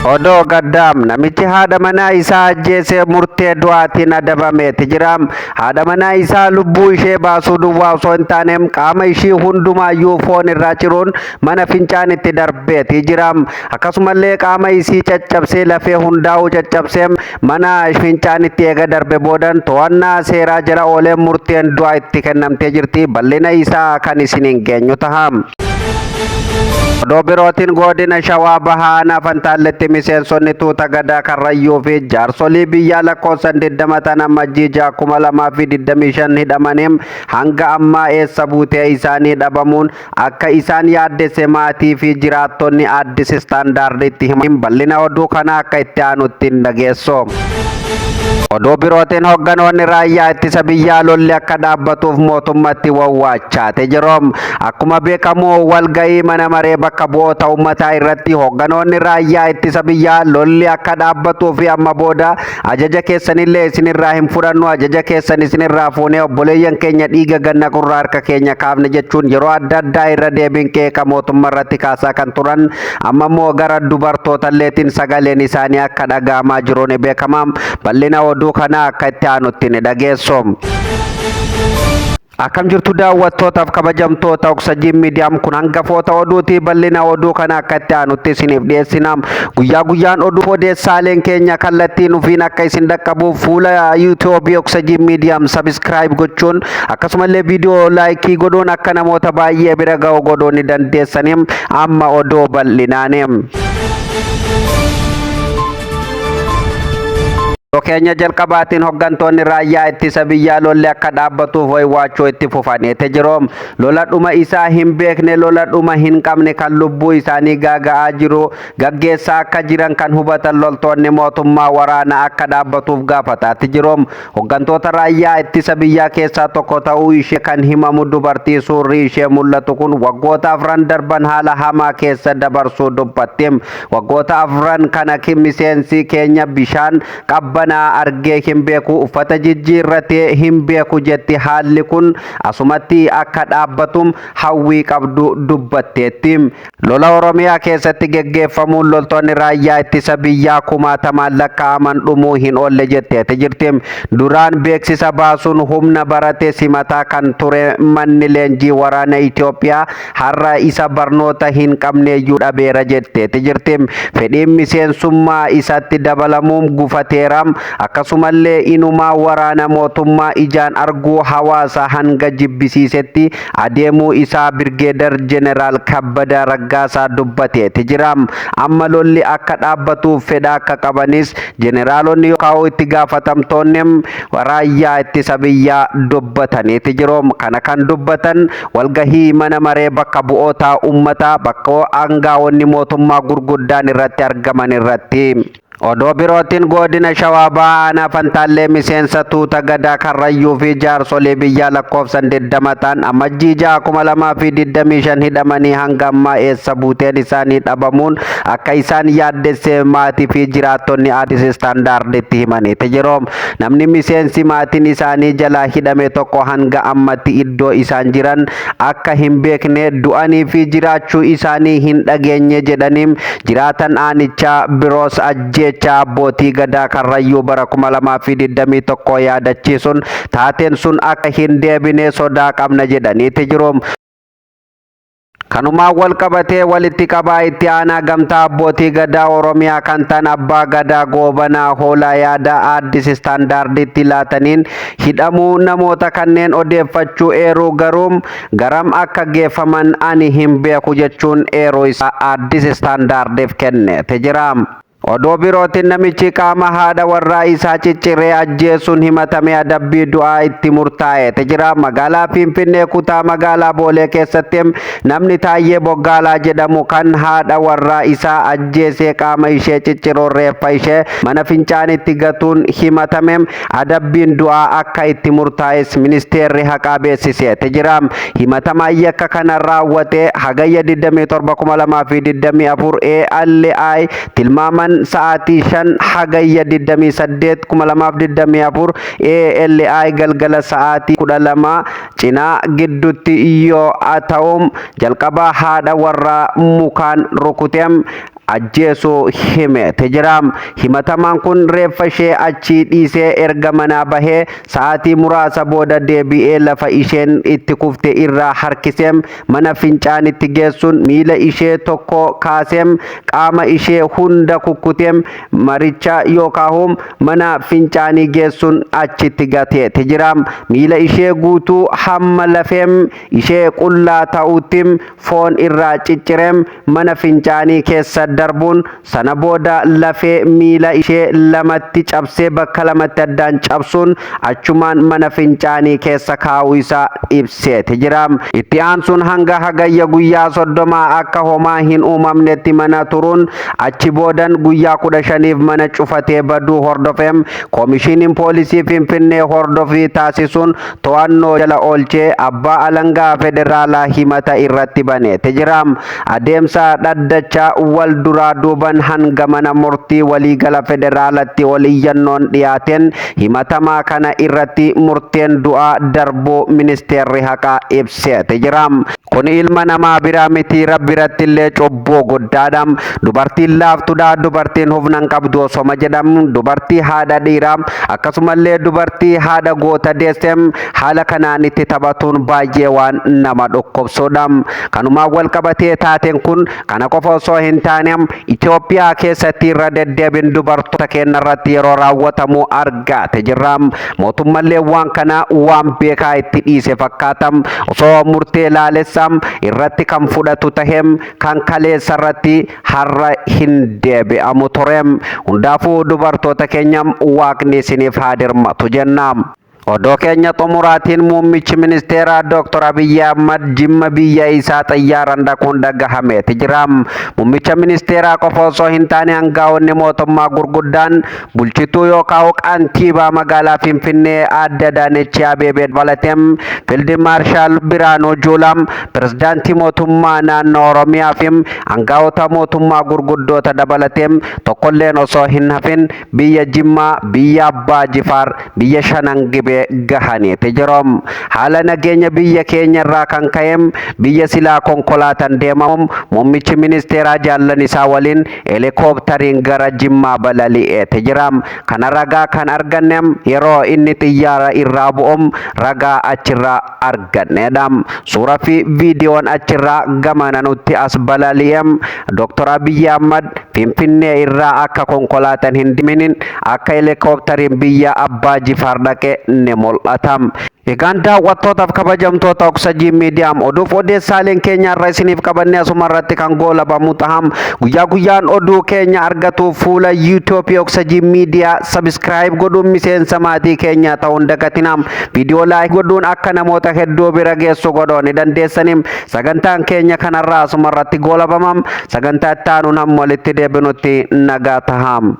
Odoo gaddaam namichi haadha manaa isaa ajjeesee murtee du'aatiin adabameeti jira. Haadha manaa isaa lubbuu ishee baasuu duwwaa osoo hin taane qaama ishii hundumaayyuu foon irraa ciruun mana fincaan itti darbeeti jira. Akkasumallee qaama isii caccabsee lafee hundaa'uu caccabsee mana fincaan itti eega darbe boodan to'annaa seeraa jala oolee murteen du'aa itti kennamtee jirti. Bal'ina isaa kan isiniin geenyu taha. Odoo birootiin godina Shawaa Bahaa Aanaa Fantaalletti miseensonni tuuta gadaa Karrayyuu fi jaarsolii biyyaa lakkoofsan 20 ta'an Amajjii 6, 2025 hidhamanii hanga ammaa eessa buutee isaanii dhabamuun akka isaan yaaddesse maatii fi jiraattonni Addis Standarditti himan. Bal'ina oduu kanaa akka itti aanutti hin dhageessu. Oduu birootiin hogganoonni raayyaa ittisa biyyaa lolli akka dhaabbatuuf mootummatti wawwaachaate jiru. Akkuma beekamu walga'ii mana maree bakka bu'oota uummataa irratti hogganoonni raayyaa ittisa biyyaa lolli akka dhaabbatuu fi amma booda ajaja keessanillee isinirraa hin fudhannu, ajaja keessan isinirraa fuunee obboleeyyan keenya dhiiga ganna qurraa harka keenya kaafne jechuun yeroo adda addaa irra deebiin qeeqa mootummaa irratti kaasaa kan turan, amma immoo gara dubartootalleetiin sagaleen isaanii akka dhaga'amaa jiru ni beekama. Bal'ina oduu kanaa akka itti aanutti ni dhageessu. Akkam jirtu daawwattootaaf kabajamtoota Oksajii Miidiyaam, kun hangafoota oduuti. Bal'ina oduu kana akka itti aanutti isiniif dhiyeessina. Guyyaa guyyaan oduu odeessaaleen keenya kallattiin ofiin akka isin dhaqqabuuf fuula yuutuubii Oksajii Miidiyaam subscribe gochuun, akkasumallee viidiyoo like godhuun akka namoota baay'ee bira ga'u godhuu ni dandeessanii. Amma oduu bal'inaani. Keenya jalqabaatiin hoggantoonni raayyaa ittisa biyyaa lolli akka dhaabbatuuf waywaachuu itti fufaniiti jiru. Lola dhuma isaa hin beekne, lola dhuma hin qabne kan lubbuu isaanii gaaga'aa jiru gaggeessaa akka jiran kan hubatan loltoonni mootummaa waraana akka dhaabbatuuf gaafataatti jiru. Hoggantoota raayyaa ittisa biyyaa keessaa tokko ta'uu ishee kan himamu dubartii suurri ishee mul'atu kun waggoota afran darban haala hamaa keessa dabarsuu dubbatti. Waggoota afran kana miseensi keenya bishaan qabbanaa argee hin beeku, uffata jijjiirratee hin beeku jetti. Haalli kun asumatti akka dhaabbatu hawwii qabdu dubbatteetti. Lola Oromiyaa keessatti geggeeffamuun loltoonni raayyaa ittisa biyyaa kumaatamaan lakkaa'aman dhumuu hin oolle jetteeti jirti. Duraan beeksisa baasuun humna barate simataa kan ture manni leenjii waraana Itoophiyaa har'a isa barnoota hin qabneeyyuu dhabeera jetteeti jirti. Fedhiin miseensummaa isatti dabalamuun gufateera. Akkasumallee inumaa waraana mootummaa ijaan arguu hawaasa hanga jibbisiisetti adeemuu isaa Birgeedar Jeneraal Kabbadaa Raggaasaa dubbateeti jira. Amma lolli akka dhaabbatuuf fedha akka qabanis jeneraalonni yookaan itti gaafatamtoonni raayyaa ittisa biyyaa dubbataniiti jiru. Kana kan dubbatan walgahii mana maree bakka bu'oota uummataa bakka aangaa'onni mootummaa gurguddaan irratti argaman irratti. Odoo birootiin godina Shawaa Bahaa Aanaa Fantaallee miseensa tuuta gadaa Karrayyuu fi jaarsolii biyyaa lakkoofsan 20 ta'an Amajjii 6, 2025 hidhamanii hanga ammaa eessa buuteen isaanii dhabamuun akka isaan yaaddesse maatii fi jiraattonni Addis Standarditti himaniiti jiru. Namni miseensi maatiin isaanii jalaa hidhame tokko hanga ammatti iddoo isaan jiran akka hin beekne, du'anii fi jiraachuu isaanii hin dhageenye jedhanii jiraatan aanichaa biroos ajjeechaa abbootii gadaa Karrayyuu bara 2021 yaadachiisuun taateen sun akka hin deebine sodaa qabna jedhaniiti jiru. Kanumaan wal qabatee walitti qabaa itti aanaa gamtaa abbootii gadaa Oromiyaa kan ta'an Abbaa Gadaa Goobanaa Hoolaa yaada Addis Standarditti laataniin hidhamuu namoota kanneen odeeffachuu eeruu, garuu garam akka geeffaman ani hin beeku jechuun eeruu isaa Addis Standardiif kenneeti jira. Oduu birootiin namichi qaama haadha warraa isaa cicciree ajjeesuun himatame adabbii du'aa itti murtaa'eeti jira. Magaalaa Finfinnee kutaa magaalaa Boolee keessatti namni Taayyee Boggaalaa jedhamu kan haadha warraa isaa ajjeesee qaama ishee cicciruun reeffa ishee mana fincaanitti gatuun himatame adabbiin du'aa akka itti murtaa'es ministeerri haqaa beeksiseeti jira. Himatamaan yakka kana raawwate Hagayya 27, 2024 ALI tilmaaman sa'aatii 5, Hagayya 28, 2024 ALI galgala sa'aatii 12 cinaa gidduutti yoo ta'u, jalqaba haadha warraa mukaan rukute. Ajjeesuu himeete jira. Himatamaan kun reeffa ishee achii dhiisee erga manaa bahee sa'aatii muraasa booda deebi'ee lafa isheen itti kufte irraa harkisee mana fincaanitti geessuun miila ishee tokko kaasee qaama ishee hunda kukkutee maricha yookaan mana fincaanii geessuun achitti gateete jira. Miila ishee guutuu hamma lafeen ishee qullaa ta'utti foon irraa cicciree mana fincaanii keessa darbuun sana booda lafee miila ishee lamatti cabsee bakka lamatti addaan cabsuun achumaan mana fincaanii keessa kaa'uu isaa ibseeti jira. Itti aansuun hanga Hagayya guyyaa 30 akka homaa hin uumamnetti mana turuun achi boodan guyyaa 15f mana cufatee baduu hordofee koomishiniin poolisii Finfinnee hordofii taasisuun to'annoo jala oolchee abbaa alangaa federaalaa himata irratti baneeti jira. Adeemsa dhaddacha wal duraa duuban hanga mana murtii waliigala federaalatti ol iyyannoon dhiyaateen himatamaa kana irratti murteen du'aa darbuu ministeerri haqaa ibseeti jira. Kun ilma namaa biraa miti, Rabbi biratti illee cubbuu guddaadha. Dubartiin laaftudha, dubartiin humna hin qabdu osoma jedhamu, dubartii haadha dhiiraa akkasumallee dubartii haadha goota deesse haala kanaan itti taphatuun baay'ee waan nama dhukkubsudha. Kanumaan wal qabatee taateen kun kana qofa osoo hin taane Itoophiyaa keessatti irra deddeebiin dubartoota keenya irratti yeroo raawwatamu argaate jirra. Mootummallee waan kana waan beekaa itti dhiise fakkaata. Osoo murtee laalessa irratti kan fudhatu tahe kan kaleessa irratti har'a hin deebi'amu ture. Hundaafuu dubartoota keenya Waaqni isiniif haa dirmatu jenna. Odoo keenya xumuraatiin muummichi ministeeraa Dr. Abiyyi Ahmad Jimma biyya isaa xayyaaraan dhaquun dhagahameeti jira. Muummicha ministeeraa qofa osoo hin taane hangaa'onni mootummaa gurguddaan bulchituu yookaan kantiibaa magaalaa Finfinnee Aadde Adaanech Abeebee dabalatee Fiild Maarshaal Biraanuu Juulaa, pirezidaantii mootummaa naannoo Oromiyaa fi hangaa'ota mootummaa gurguddoota dabalatee tokkolleen osoo hin hafin biyya Jimmaa, biyya Abbaa Jifaar, biyya Shanan Gibee gahaniiti jiru. Haala nageenya biyya keenya irraa kan ka'e biyya silaa konkolaataan deemamu muummichi ministeeraa jaallan isaa waliin heelikooptariin gara Jimmaa balali'eeti jira. Kana ragaa kan arganne yeroo inni xiyyaara irraa bu'u ragaa achirraa argannedha. Suuraa fi viidiyoon achirraa gamana nutti as balali'e Dr. Abiyyi Ahmad Finfinnee irraa akka konkolaataan hin deeminiin akka heelikooptariin biyya Abbaa Jifaar dhaqe ni mul'ata. Egaan daawwattootaaf kabajamtoota Oksajii Miidiyaam, oduuf odeessaaleen keenya irra isiniif qabannee asuma irratti kan goolabamu taham. Guyyaa guyyaan oduu keenya argatuuf fuula YouTube Oksajii Miidiyaa subscribe godhuun miseensa maatii keenyaa ta'uun dagatinaa. Viidiyoo like godhuun akka namoota hedduu bira geessu godhuu ni dandeessanii. Sagantaan keenya kanarraa asuma irratti goolabamam. Sagantaa itti aanuun hamma walitti deebinutti nagaa tahaam.